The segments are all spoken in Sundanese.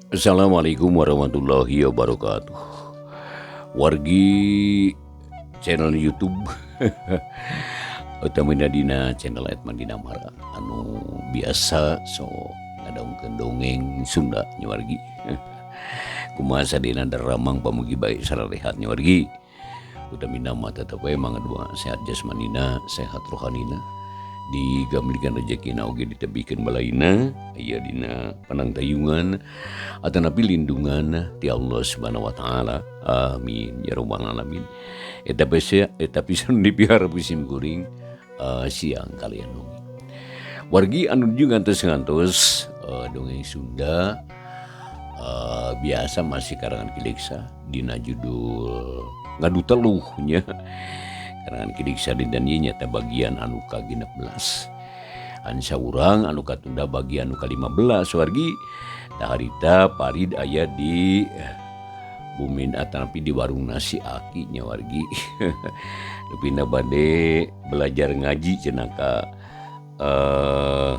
Assalamualaikum warahmatullahi wabarakatuh. Wargi channel YouTube utamina dina channel Edman Dinamara anu biasa so ngadongkeun dongeng Sunda nya wargi. Kumaha sadina daramang pamugi bae sararehat nya wargi. Utamina mah tetep we mangadua sehat jasmanina, sehat rohanina. Digamlikan rezekina oge ditebikeun balaina aya dina panangtayungan atanapi lindungan ti Allah Subhanahu wa taala. Amin ya rabbal alamin. Eta eta pisan dipihara musim kuring siang kalian dongeng. Wargi anu nuju ngantos-ngantos dongeng Sunda biasa masih karangan Ki Deksa dina judul Ngadu Teluh nya. Karangan Ki Deksa dinten ieu nyaeta bagian anu ka-16. Ansa urang anu katunda bagian anu ka-15 wargi. Tah harita Parid aya di Bumin atanapi di warung nasi Aki nya wargi. Rupina bade belajar ngaji cenah ka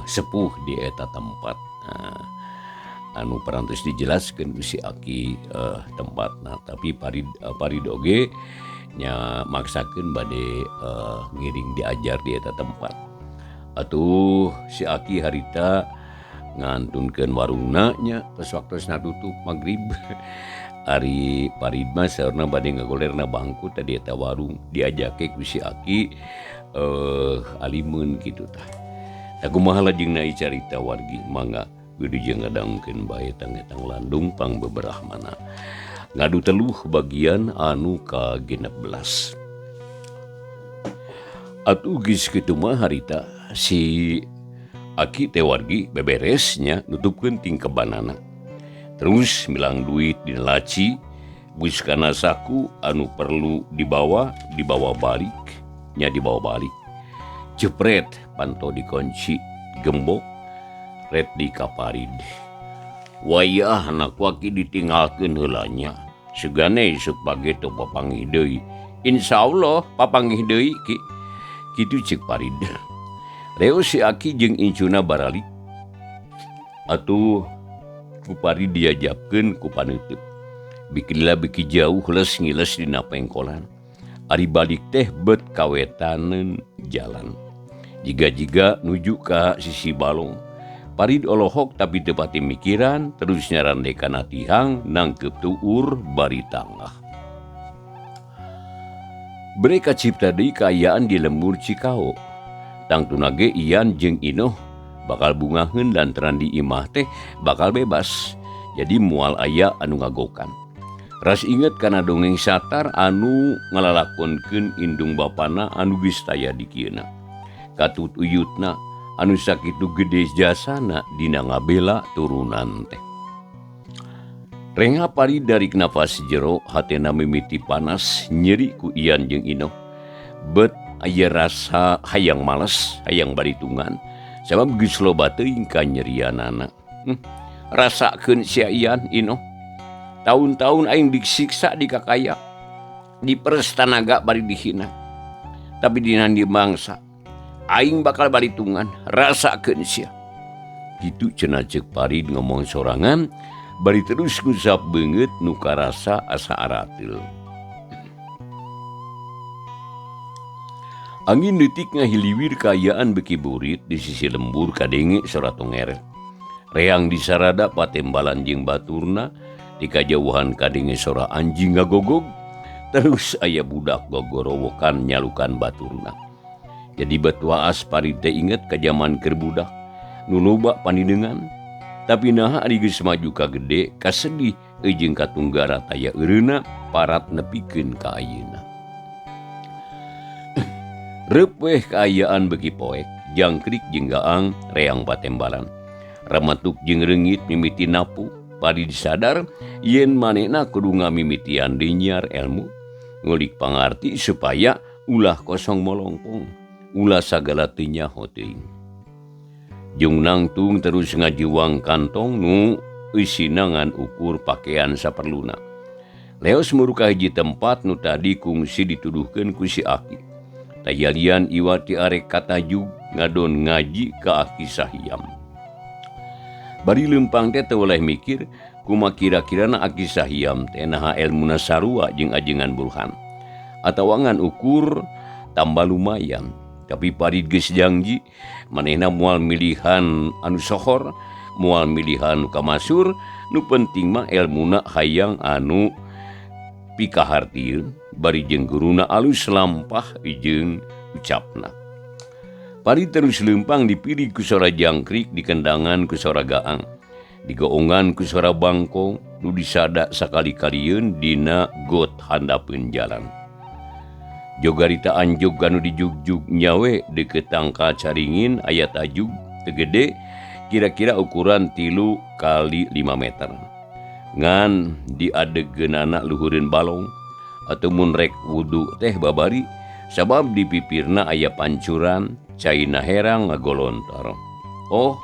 sepuh di eta tempat. Nah, anu parantos dijelaskeun ku si Aki tempatna, tapi Parid oge nya maksakeun bade ngiring diajar di eta tempat. Atuh si Aki harita ngantunkeun warungna nya tos waktosna tutup magrib. Ari Parid mah saurna bade ngagolerna bangku tadi eta warung diajake ku si Aki alimeun kitu tah. Tah kumaha lajengna ieu carita wargi mangga wilujeng ngadangkeun bae tang-etang landung pangbeberahmana. Ngadu Teluh bagian anu ka-16. Atuh geus kitu mah harita si Aki teh wargi beberesnya nutupkeun tingkebanana. Terus milang duit dina laci, buskana saku anu perlu dibawa, dibawa balik, nya dibawa balik. Jepret panto dikunci gembok ret di kaparid. Wayah anak waki ditinggalkeun heula nya. Sugane isuk pagi teu papanggih deui. Insyaallah papanggih deui ki. Kitu ceuk Parid. Reo si Aki jeung incuna baralik. Atuh ku Parid diajabkeun ku paneuteub. Biki lila biki jauh les ngiles dina pengkolan. Ari balik teh bet kawetaneun jalan. Jiga-jiga nuju ka sisi balong. Parid olohok tapi teu pati mikiran terus nyarandekana tihang nangkeup tuur bari tangah. Bere kacipta deui kaayaan di lembur Cikao. Tangtuna ge Ian jeung Inoh bakal bungaheun lantaran di imah teh bakal bebas. Jadi moal aya anu ngagokan. Ras inget kana dongeng Satar anu ngalalakonkeun indung bapana anu geus taya di kieuna. Katut uyutna anu sakitu gede jasana dina ngabela turunan teh. Rengha Parid dari nafas jero hatena mimiti panas nyeri ku Ian jeung Inoh. Bet aya rasa hayang males, hayang baritungan sabab geus loba teuing kanyerianana. Rasakeun sia Ian Inoh. Taun-taun aing disiksa di kakaya, diperes tanaga bari dihina. Tapi dina di mangsa aing bakal baritungan, rasakeun sia. Kitu cenah ceuk Parid ngomong sorangan bari terus ngusap beungeut nu karasa asa arateul. Angin leutik ngahiliwir kaayaan beuki burit di sisi lembur kadenge sora tongeret. Reang disarada patembalan jeung baturna di kajauhan kadenge sora anjing ngagogog terus aya budak gogorowokan nyalukan baturna. Jadi batuaas Parid teh inget ka jaman keur budak nu loba panidengan. Tapi naha ari geus maju ka gede kasedih jeung katunggara taya eureuna parat nepikeun ka ayeuna. Reup weh kaayaan beuki poek, jangkrik jeung gaang reang patembalan. Ramatuk jeung reungit mimiti napu, Parid sadar yen manehna kudu ngamimitian deui nyiar elmu, ngulik pangarti supaya ulah kosong molongpong, ulah sagala teu nyaho teuing. Jeung nangtung terus ngajiwang kantong nu eusina ngan ukur pakaian saperluna. Leos muru ka hiji tempat nu tadi kungsi dituduhkeun ku si Aki. Tayalian iwati arek katajug ngadon ngaji ka Aki Sahiam. Bari leumpang teh teu oleh mikir Kuma kira-kirana Aki Sahiam teh naha elmuna sarua jeung ajengan Burhan. Atawa ngan ukur tambah lumayan. Tapi Parid geus janji manehna moal milihan anu sohor, moal milihan nu kamasur, nu penting mah elmuna hayang anu pikahartieun bari jeung guruna alus lampah jeung ucapna. Parid terus leumpang dipilih ku sora jangkrik, dikendangan ku sora gaang, digoongan ku sora bangkong, nu disada sakali-kalieun dina got handapeun jalan. Jogarita anjog anu dijugjug nyawe deukeut tangkal caringin aya tajug teu gede kira-kira ukuran 3 kali 5 meter. Ngan diadegeunana luhureun balong atau mun rek wudu teh babari sabab di pipirna aya pancuran caina herang ngagolontor. Oh,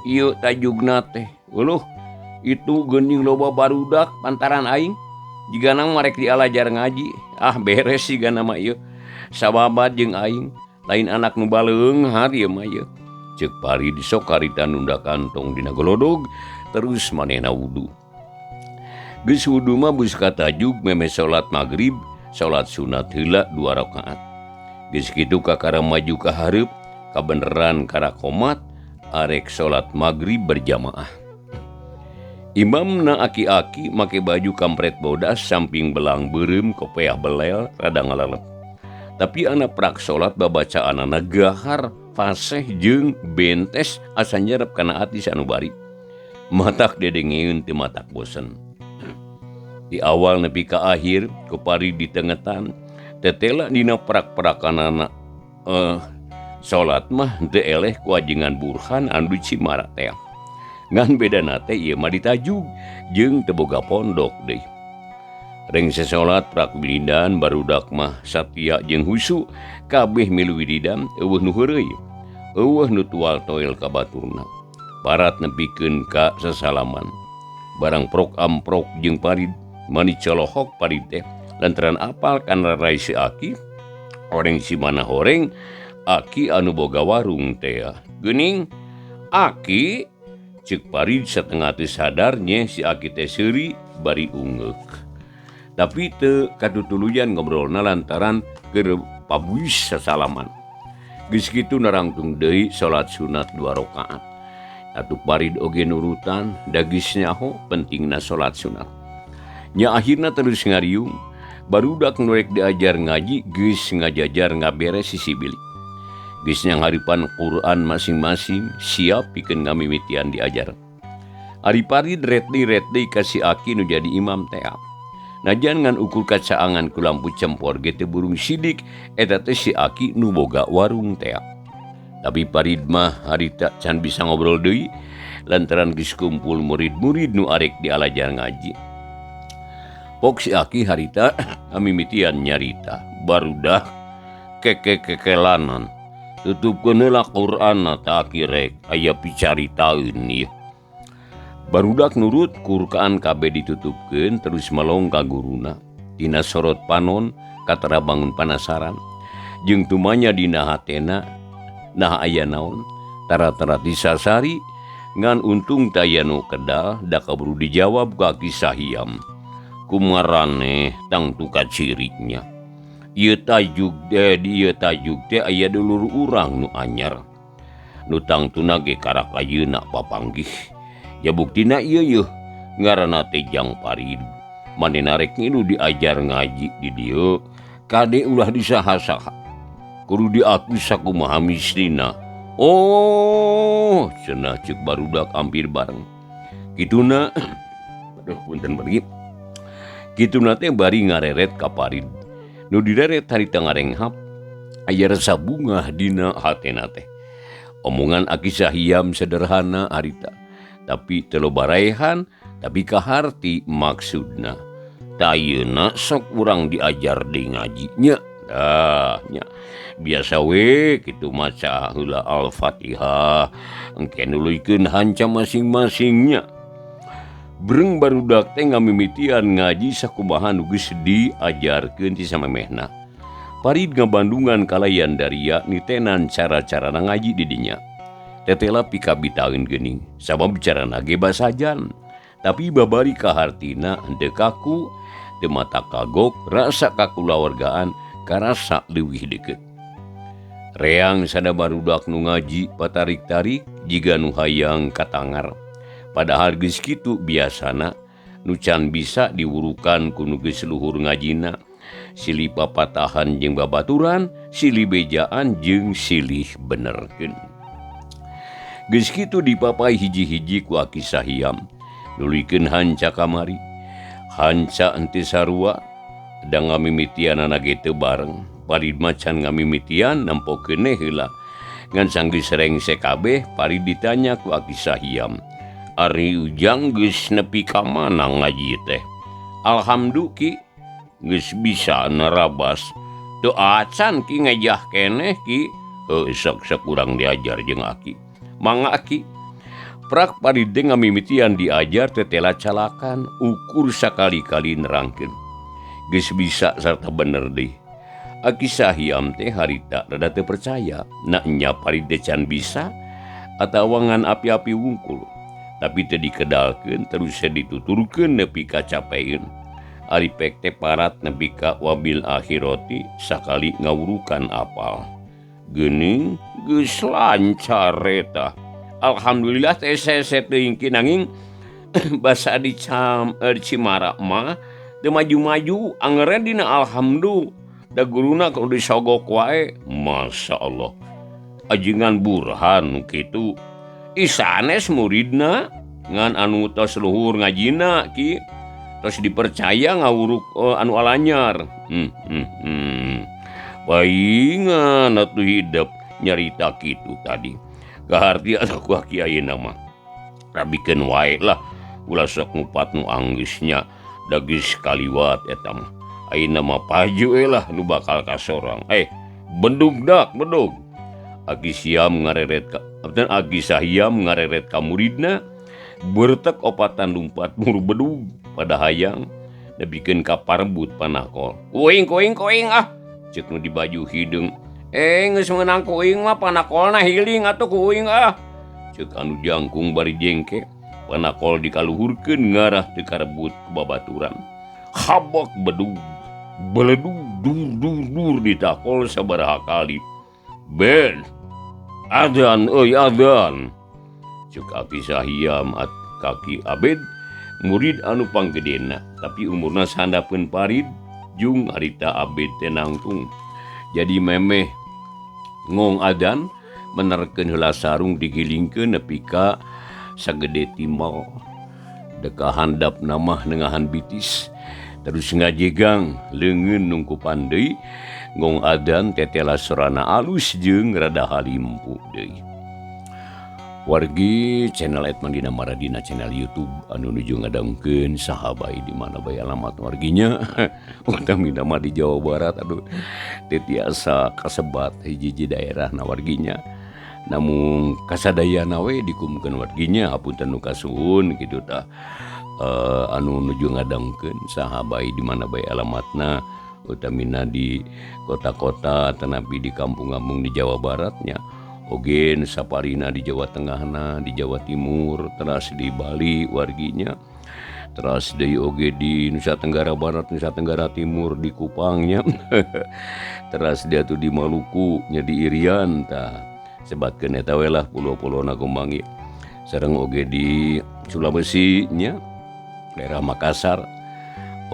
ieu tajugna teh. Uluh, itu geuning loba barudak pantaran aing. Jigana marek dialajar ngaji. Ah, beres sigana mah ieu. Sababat jeung aing, lain anak nu baleunghar ieu mah ieu. Ceuk Parid sok harita nunda kantong dina golodog terus manehna wudu. Geus wudu mah geus katajug meme salat magrib, salat sunat heula 2 rakaat. Geus kitu kakara maju ka hareup, kabeneran karakomat arek salat magrib berjamaah. Imamna aki-aki make baju kampret bodas samping belang beureum kopeah belel rada ngalalep. Tapi anak prak salat babacaanana gahar, fasih jeung bentes asa nyerep kana ati sanubari. Matak dedengeun teu matak bosen. Di awal nepi ka akhir ku Parid ditengetan tetela dina prak-prakanana salat mah teu eleh ku ajengan Burhan anu Cimara teh. Ngan bedana teh ieu mah ditajug jeung teu boga pondok deui. Rengse salat prak wiridan barudak mah satia jeung husu kabeh milu wiridan eueuh nu heureuy. Eueuh nu tual toel ka baturna. Parat nepikeun ka sasalaman. Barang prok amprok jeung Parid mani colohok Parid teh lantaran apal kana rai si Aki oreng si mana horeng Aki anu boga warung teh. Geuning Aki ceuk Parid satengah teu sadar nye si Aki teh seuri bari ungeuk. Tapi teu katutuluyan ngobrolna lantaran keur pabuis sasalaman. Geus kitu narangtung deui salat sunat 2 rakaat. Atuh Parid oge nurutan da geus nyaho pentingna salat sunat. Nya akhirna terus ngariung, barudak nu rek diajar ngaji geus ngajajar ngaberes sisi bilik. Geus nyanghareupan Quran masing-masing siap pikeun ngamimitian diajar. Ari Parid retdi-retdi ka si Aki nu jadi imam teh. Najan ngan ukur kacaangan ku lampu cempor ge teu burung sidik eta teh si Aki nu boga warung teh. Tapi Parid mah harita can bisa ngobrol deui lantaran geus kumpul murid-murid nu arek dialajar ngaji. Pok si Aki harita amimitian nyarita barudak keke-kekelanan. Tutupkeun heula Qur'anna ta Aki rek aya picaritaeun ieu. Barudak nurut kurkaan kabeh ditutupkeun terus melong ka guruna. Dina sorot panon katara bangun panasaran jeung tumanya dina hatena nah aya naon tara-tara disasari ngan untung taya nu kedal da kaburu dijawab ku Aki Sahiam. Kumaraneh tangtu kacirinya. Ieu tajuk teh di ieu tajuk teh aya dulur urang nu anyar. Nu tangtuna ge karak ayeuna papanggih. Ya buktina ieu yeuh ngaranna teh Jang Parid. Manehna rek ngilu diajar ngaji di dieu kade ulah disaha-saha. Kudu diaku sakumaha mislina. Oh, cenah ceuk barudak hampir bareng. Kituna aduh punten bari. Kituna teh bari ngareret ka Parid. Nu direret harita ngarenghap aya rasa bungah dina hatena teh. Omongan Aki Sahiam sederhana harita, tapi teu loba raehan, tapi kaharti maksudna. Tayeuna sok urang diajar deui ngaji nya. Dah nya. Biasa we kitu maca heula Al-Fatihah, engke nuluykeun hanca masing-masingnya. Breng barudak teh ngamimitian ngaji sakumaha nu geus diajarkeun ti samemehna. Parid ngabandungan kalayan daria nitenan cara-carana ngaji di dinya. Tetela pikabitaeun geuning, sabab carana ge basajan. Tapi babari kahartina henteu kaku, teu mata kagok, rasa kakulawargaan karasa leuwih deukeut. Reang sada barudak nu ngaji patarik-tarik jiga nu hayang katangar. Padahal geus kitu biasana nu can bisa diwurukan ku nu geus luhur ngajina. Silih papatahan jeung babaturan, silih bejaan jeung silih benerkeun. Geus kitu dipapai hiji-hiji ku Aki Sahiam, nuluykeun hanca kamari. Hanca henteu sarua da ngamimitianana ge teu bareng. Parid macan ngamimitian nempo keneh heula. Ngan sanggeus rengse kabeh Parid ditanya ku Aki Sahiam. Ari Ujang geus nepi ka mana ngaji teh? Alhamdulillah ki geus bisa nerabas. Teu acan ki ngejah keneh ki. Heuh sok-sok urang diajar jeung Aki. Mangga Aki. Prak Parid teh ngamimitian diajar tetela calakan ukur sakali-kali nerangkeun. Geus bisa sarta bener deui. Aki Sahiam teh harita rada teu percaya na nya Parid teh can bisa atawa ngan api-api wungkul. Tapi teu dikedalkeun terus dituturkeun nepi ka capeun. Ari pek teh parat nepi ka wabil akhirati sakali ngawurukan apal. Geuning geus lancar eta. Alhamdulillah teh sese teuing ki nanging basa di Cimara mah teu maju-maju angeureun dina alhamdulillah da guruna kudu disogok wae. Masya Allah ajengan Burhan kitu isanes muridna ngan anu tos luhur ngajina ki tos dipercaya ngawuruk anu alanyar. Paingan atuh hidep nyarita kitu tadi. Kaharti atuh ku Aki ayeuna mah. Rabikeun wae lah ulah sok ngupat nu anggeusnya da geus kaliwat eta mah. Ayeuna mah paju we lah nu bakal kasorang. Bedug dak bedug. Aki Siam ngareret ka, Aki Sahiam ngareret ka muridna bertek opatan lumpat mur bedug pada hayang nepikeun ka parebut panakol. Kuing kuing kuing ah ceuk nu di baju hideung. Geus meunang kuing mah panakolna hiling atuh kuing ah. Ceuk anu jangkung bari jengke panakol dikaluhurkeun ngarah teu karebut ku babaturan. Habak bedug beledug dur dur dur ditakol sabaraha kali. Ben adan euy adan. Ceuk Aki Sahiam at kaki Abed murid anu panggedena tapi umurna sandapeun Parid jung harita Abed teh nangtung. Jadi memeh ngong adan menerkeun heula sarung digilingkeun nepi ka sagede timal. Deka handap namah nengahan bitis terus ngajegang leungeun nungkupan deui ngong adan tetela sorana alus jeung rada halimpu deui. Wargi channel Edman Dina Maradina channel YouTube anu nuju ngadangkeun saha bae di mana bae alamat warginya. Utamina mah di Jawa Barat aduh teu tiasa kasebat hiji-hiji daerah na warginya. Namun kasadayana we dikumkeun warginya hapunten nu kasuhun kitu tah. Anu nuju ngadangkeun saha bae di mana bae alamatna utamina di kota-kota tanapi di kampung-kampung di Jawa Baratnya. Ogen saparina di Jawa Tengahna, di Jawa Timur, teras di Bali warginya, teras deui oge di Nusa Tenggara Barat, Nusa Tenggara Timur, di Kupangnya, teras dia tuh di Maluku, nya di Irian tah. Sebatkeun eta we lah pulo-pulona gombang ieu. Sareng oge di Sulawesi nya, daerah Makassar,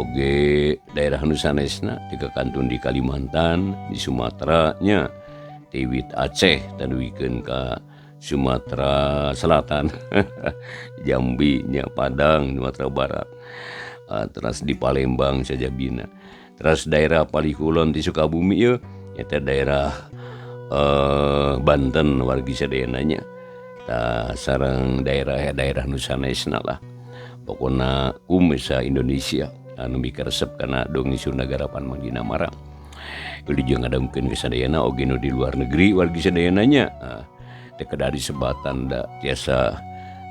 oge daerah nu sanesna, di kantun di Kalimantan, di Sumatera nya. Tiwit Aceh taduikeun ka Sumatera Selatan, Jambi nya Padang, Sumatera Barat, teras di Palembang sajabina, teras daerah Palikulon di Sukabumi ieu eta daerah Banten wargi sadayana nya, tah sareng daerah-daerah nu sanesna lah. Pokona kumesa Indonesia anu mikaresep kana dongeng Sunda Garapan Mang Dina Mara. Wilujeng ngadamkeun ka sadayana oge nu di luar negeri wargi sadayana nya. Teu kedah disebatan da tiasa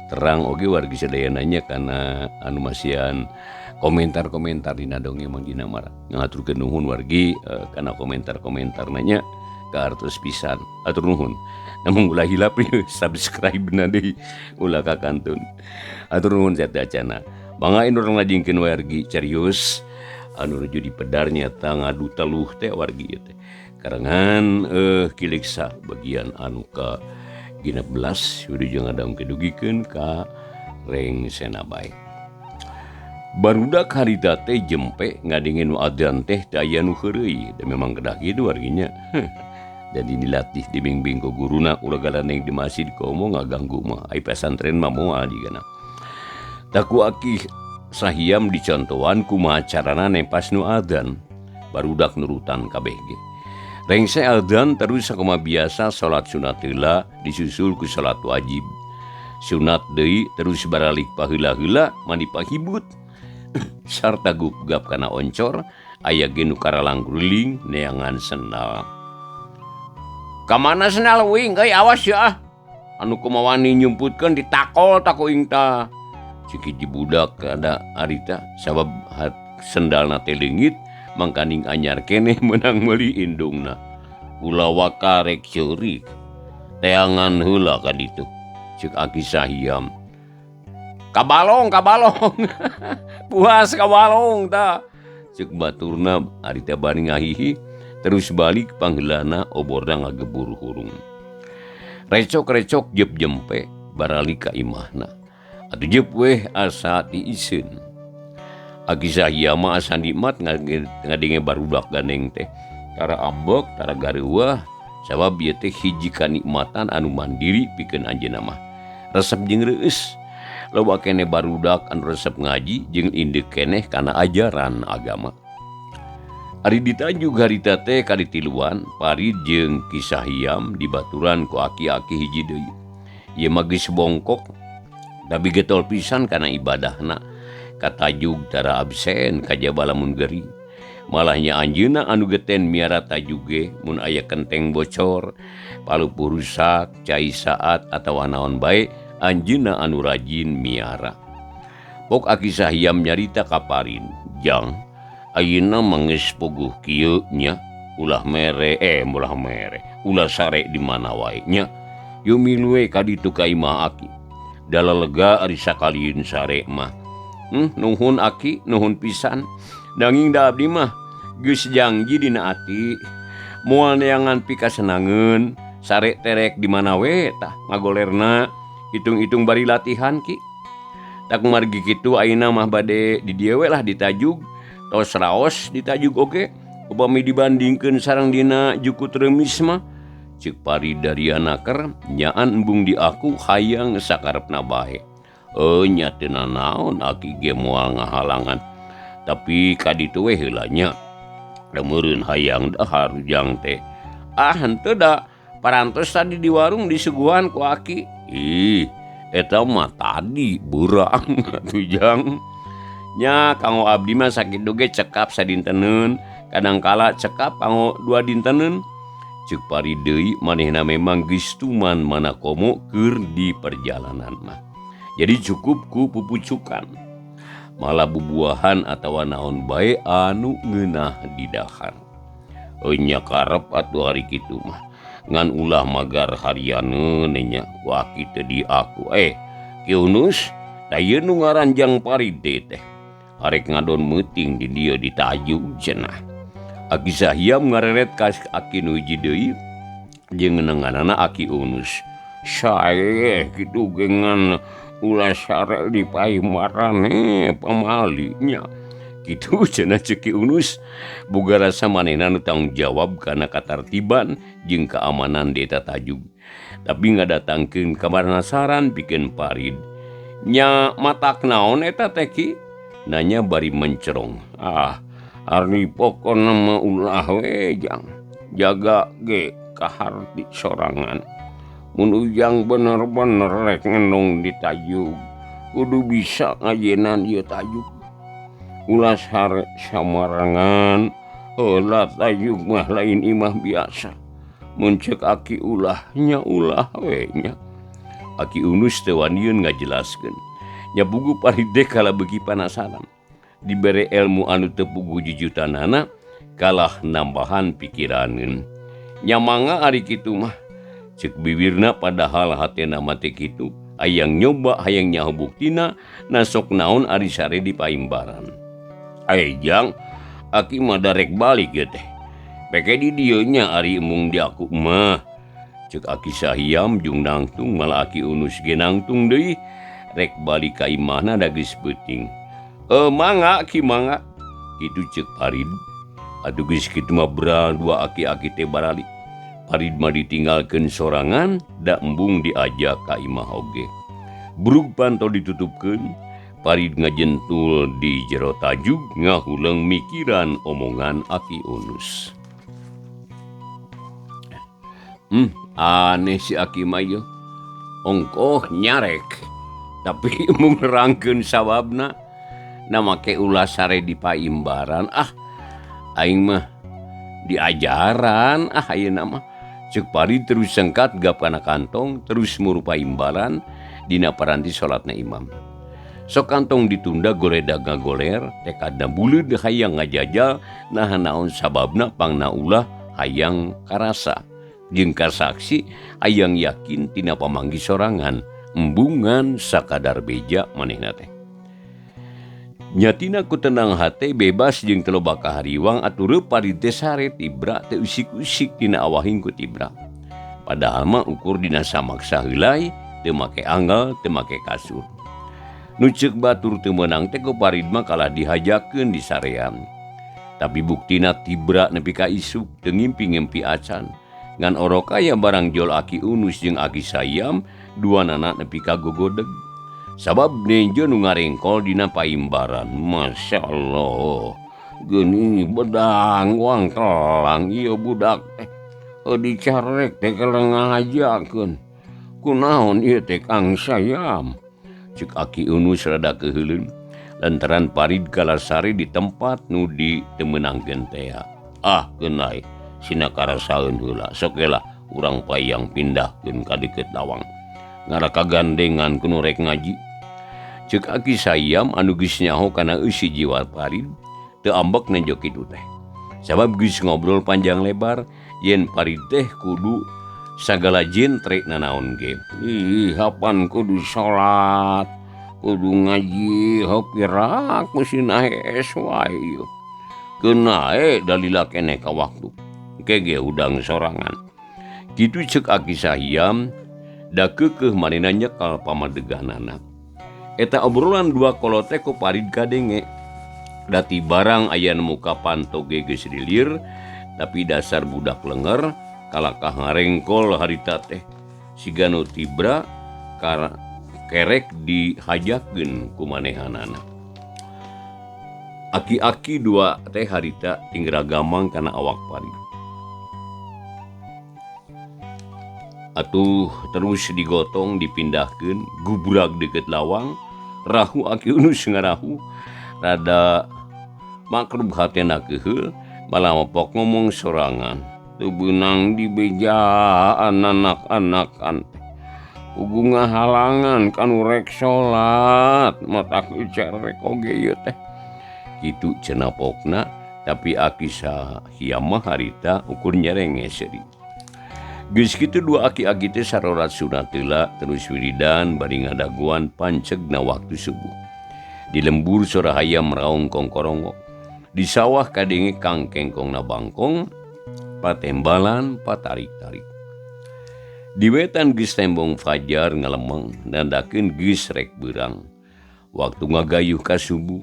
terang oge wargi sadayana nya kana anu masihan komentar-komentar dina dongeng Mang Dina Mara. Ngaturkeun nuhun wargi kana komentar-komentarna nya. Kahartos pisan atur nuhun. Namun ulah hilap subscribe na deui ulah kakantun. Atur nuhun sateuacana. Mangga urang lajengkeun wargi carios anu nuju dipedar nyata ngadu teluh teh wargi ieu teh. Karangan Ki Leksa bagian anu ka 16 wilujeng ngadangkeun dugikeun ka rengsena bae. Barudak harita teh jempe ngadenge nu adzan teh teu aya nu heureuy da memang kedah kitu warginya. Jadi dilatih dibimbing ku guruna ulah galaneng di masjid komo ngaganggu mah ai pesantren mah moal jigana. Tah ku Aki Sahiam dicontohan kumaha carana nempas nu adzan. Barudak nurutan kabeh ge. Rengse adzan terus sakumaha biasa salat sunat heula disusul ku salat wajib. Sunat deui terus baralik paheula-heula mandi pahibut. Sarta gugap kana oncor aya ge nu karalang guling neangan sendal. Kamana sendal uing euy awas ya ah. Anu kumaha wani nyumputkeun ditakol ta ku ing tah. Cik hiji budak ada harita sabab sendalna teh leungit mangkaning anyar keneh meunang meuli indungna. Ulah waka rek ceurik. Teangan heula ka ditu. Ceuk Aki Sahiam. Kabalong kabalong. Puas kabalong tah. Ceuk baturna harita bari ngahihi terus balik pangheulana oborna ngagebur hurung. Recok-recok jep jempe baralik ka imahna. Atuh jep weh asa diiseun. Aki Sahiam mah asa nikmat ngadenge barudak gandeng teh. Tara ambek, tara gareuwah, sabab ieu teh hiji kanikmatan anu mandiri pikeun anjeunna mah. Resep jeung reueus. Loba keneh barudak anu resep ngaji jeung indeuk keneh kana ajaran agama. Ari ditanjug harita teh kaditiluan, Parid jeung Ki Sahiam dibaturan ku aki-aki hiji deui. Ieu mah geus bongkok tapi getol pisan kana ibadahna. Katajug tara absen kajaba lamun gering. Malahnya anjeunna anu geten miara tajug ge mun aya kenteng bocor, palupuh rusak, cai saat atawa naon bae anjeunna anu rajin miara. Pok Aki Sahiam nyarita ka Parid, "Jang, ayeuna mah geus puguh kieu nya, ulah mere ulah mere, ulah sare di mana wae nya. Yeuh milu we ka ditu ka imah Aki. Da lelega ari sakalieun sare mah." Nuhun Aki, nuhun pisan. Nanging da abdi mah geus jangji dina ati moal neangan pikasenangeun sare terek di mana we tah ngagolerna hitung-hitung bari latihan Ki. Tak margi kitu ayeuna mah bade di dieu we lah ditajug tos raos ditajug oge upami dibandingkeun sareng dina jukut reumis mah. Ceuk Parid dariana ker nyaan embung di aku hayang sakarepna bae. Nya teu nanaon Aki ge moal ngahalangan. Tapi ka ditu we heula nya. Da meureun hayang dahar ujang teh. Ah henteu da parantos tadi di warung disuguhan ku Aki. Ih, eta mah tadi beurang atuh jang. Nya kanggo abdi mah sakitu ge cekap sadinteneun, kadangkala cekap kanggo 2 dinteneun. Ceuk Parid deui manehna memang geus tuman mana komo keur di perjalanan mah. Jadi cukup ku pupucukan. Malah bubuahan atawa naon bae anu ngeunah di dahar. Nya karep atuh hari kitu mah. Ngan ulah magar harianeun nya ku Aki teh di aku. Ki Unus, da ieu nu ngaranjang Parid teh. Arek ngadon meuting di dieu ditajug cenah. Aki Sahiam ngareret ka Aki nu hiji deui jeung nenenganana Aki Unus. Sae kitu ge ngan ulah sare di paimarane pamalinya. Kitu cenah ceuk Ki Unus. Boga rasa manehna nu tanggung jawab kana katartiban jeung keamanan di eta tajug. Tapi ngadatangkeun kamaranasaran pikeun Parid. Nya matak naon eta teh Ki? Nanya bari mencerong. Ah, ari pokona mah ulah we jang. Jaga ge kaharti sorangan. Mun ujang bener-bener rek ngenung di tajug, kudu bisa ngajenan ieu tajug. Ulah sare samarangan, heula tajug mah lain imah biasa. Mun ceuk Aki ulah nya ulah we nya. Aki Unus teu waniun ngajelaskeun. Nya bugu Parid teh kalah beuki panasaran. Dibere ilmu anu teu puguh jujutanana, kalah nambahan pikiraneun. Nya mangga ari kitu mah. Ceuk biwirna padahal hatena mah teu kitu. Hayang nyoba hayang nyaho buktina na sok naon ari sare di paimbaran. Ai jang aki mah da rek balik ieu teh. Peke di dieu nya ari embung di aku mah. Ceuk aki Sahiam jeung nangtung malah aki Unus ge nangtung deui rek balik ka imahna da geus peuting. Mangga ki mangga kitu ceuk Parid. Atuh geus kitu mah beral dua aki-aki teh baralik. Parid mah ditinggalkeun sorangan da embung diajak ka imah oge. Brug panto ditutupkeun, Parid ngajentul di jero tajug ngahuleng mikiran omongan Aki Unus. Aneh si Aki mah ieu. Ongkoh nyarek tapi embung nerangkeun sababna. Na make ulah sare di paimbaran. Ah, aing mah diajaran ah ayeuna mah. Ceuk Parid terus sengkat gap kana kantong terus muru paimbaran dina paranti salatna imam. Sok kantong ditunda goledag ngagoler tekadna buleud hayang ngajajal naha naon sababna pangna ulah hayang karasa jeung kasaksi hayang yakin tina pamanggih sorangan embungan sakadar beja manehna teh. Nyatina ku tenang hate bebas jeung teu loba kahariwang atuh reup Parid teh sare tibra teu usik-usik tina awahing ku tibra. Padahal mah ukur dina samaksa heulai teu make anggal teu make kasur. Nu ceuk batur teu meunang teh ku Parid mah kalah dihajakeun di sarean. Tapi buktina tibra nepi ka isuk teu ngimpi-ngimpi acan. Ngan orok aya barang jol Aki Unus jeung Aki Sayam dua nana nepi ka gogodeg. Sabab nenjo nu ngarengkol dina paimbaran. Masya Allah, geuning bedang wang kelang ieu budak teh. Dicarek teh kalau ngajakeun. Kunaon ieu teh Kang Sayam? Ceuk Aki Unus rada keuheuleun lantaran Parid kalasare di tempat nu ditemenangkeun teh. Ah, keunai sina karasaeun heula. Sok geula urang payang pindahkeun ka deukeut lawang. Ngaraka gandengan ku nu rek ngaji. Ceuk Aki Sayam anu geus nyaho kana eusi jiwa Parid teu ambek nenjo kitu teh. Sabab geus ngobrol panjang lebar yen Parid teh kudu sagala jentre nanaon ge. Ih, hapan kudu salat, kudu ngaji, heuh piraku sina hees wae ieu. Keunae dalila keneh ka waktu. Engke ge hudang sorangan. Kitu ceuk Aki Sahiam da keukeuh manehna nyekal pamadeganana. Eta obrolan dua kolot teh ku Parid kadenge. Dati barang aya nu muka panto ge geus lilir, tapi dasar budak lenger kalakah ngarengkol harita teh. Siga nu tibra kerek dihajakeun ku manehanana. Aki-aki dua teh harita tinggal gamang kana awak Parid. Atuh terus digotong dipindahkeun gubrag deukeut lawang rahu Aki Unus ngarahu rada makrub hatena keuheul malah mapok ngomong sorangan teu beunang dibejaan anak-anakan puguh ngahalangan kanu rek salat matak dicerek oge ieu teh kitu cenah pokna. Tapi Aki Sahiam mah harita ukur nyerenge seuri. Geus kitu dua aki-aki teh sarorat sunat heula terus wiridan bari ngadaguan pancegna waktu subuh. Di lembur sora hayam raung kongkorongok. Di sawah kadenge kangkengkongna bangkong, patembalan patarik-tarik. Di wetan geus tembong fajar ngalemeng nandakeun geus rek beurang. Waktu ngagayuh ka subuh,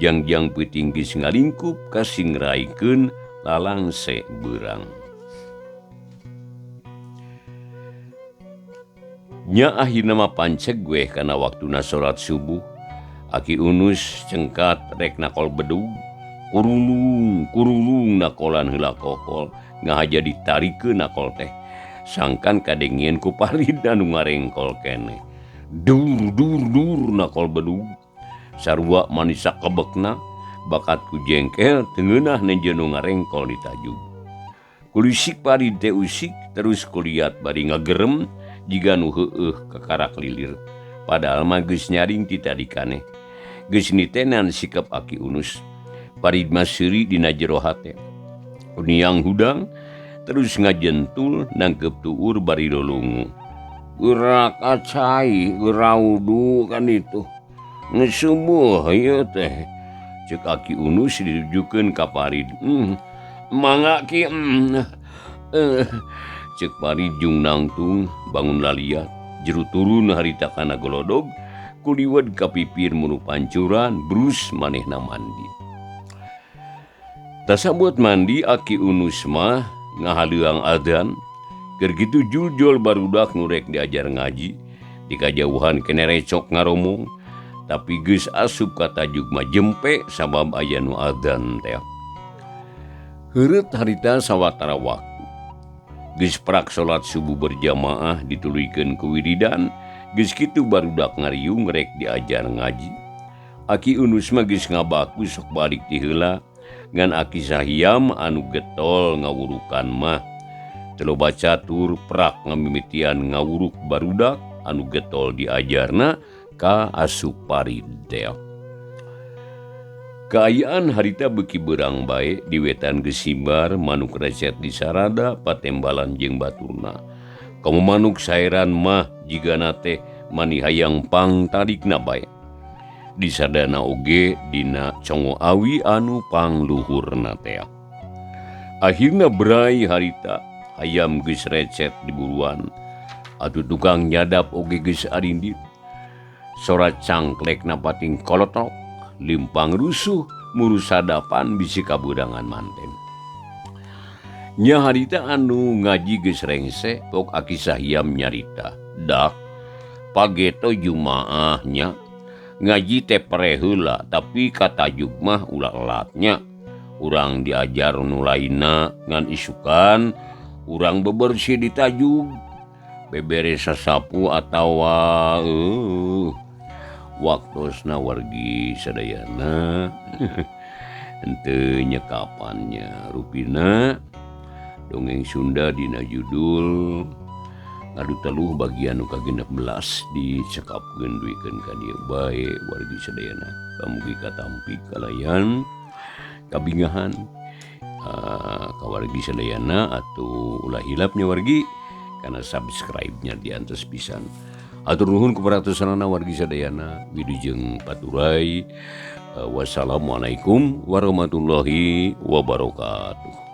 jangjang peuting geus ngalingkup kasingraikeun lalangse beurang. Nya akhirna mah panceg weh kana waktuna salat subuh. Aki Unus cengkat rek nakol bedug, kurulung kurulung nakolan heula kokol ngahaja ditarikeun nakol teh. Sangkan kadengieun ku Parid anu ngarengkol keneh. Dur dur dur nakol bedug. Sarua manisa kebekna bakat ku jengkel teu ngeunah nenjeun nu ngarengkol ditajug. Kulisik Parid teh usik terus kuliat bari ngagerem jiga nu heueuh kakarak lilir. Padahal mah geus nyaring ti tadi kaneh. Geus nitenan sikap Aki Unus. Parid mah seuri dina jero hate. Niang hudang Terus ngajentul nangkep tuur bari lolongo. Gerak acai geraudu kan itu. Ngesubuh ieu teh. Cek Aki Unus ditujukeun ka Parid. Mangga Ki. Cek Parid jung nangtung bangun laliat. Jeru turun harita kana golodog. Kuliwed ka pipir munu pancuran brus manehna mandi. Tasabot mandi Aki Unus mah ngahaleang adzan. Keur kitu juljul barudak nu rek diajar ngaji. Di kajauhan kene recok ngaromong. Tapi geus asup ka tajuk mah jempe sabab aya nu adzan teh. Heureut harita sawatara waktu. Geus prak salat subuh berjamaah dituluykeun ku wiridan. Geus kitu barudak ngariung rek diajar ngaji. Aki Unus mah geus ngabaku sok balik ti heula. Ngan Aki Sahiam anu getol ngawurukan mah. Teu loba catur prak ngamimitian ngawuruk barudak anu getol diajarna ka asup Parid teh. Kaayaan harita beuki beurang bae di wetan geus sibar manuk recet di sarada patembalan jeung baturna. Komo manuk saeran mah jigana teh mani hayang pang tarikna bae. Disadana oge dina congo awi anu pangluhurna teh. Akhirna berai harita hayam geus recet di buruan. Atuh tukang nyadap oge geus arindit. Sora cangklekna pating kolotok, limpang rusuh muru sadapan bisi kabudangan manten. Nya harita anu ngaji geus rengse pok Aki Sahiam nyarita. Dak pageto jumaahnya ngaji teh pere heula tapi katajuk mah ulah elatnya. Urang diajar nu lainna ngan isukan urang bebersih di tajug. Beberes sasapu atawa waktosna wargi sadayana henteu nyekapannya rupina dongeng Sunda dina judul Ngadu Teluh bagian nu ka-16 dicekapkeun duikeun ka dieu bae wargi sadayana. Kamugi katampi kalayan kabingahan ka wargi sadayana atuh ulah hilapnya wargi kana subscribe-nya diantos pisan. Atur nuhun kuparatosanana wargi sadayana wilujeng paturai. Wassalamualaikum warahmatullahi wabarakatuh.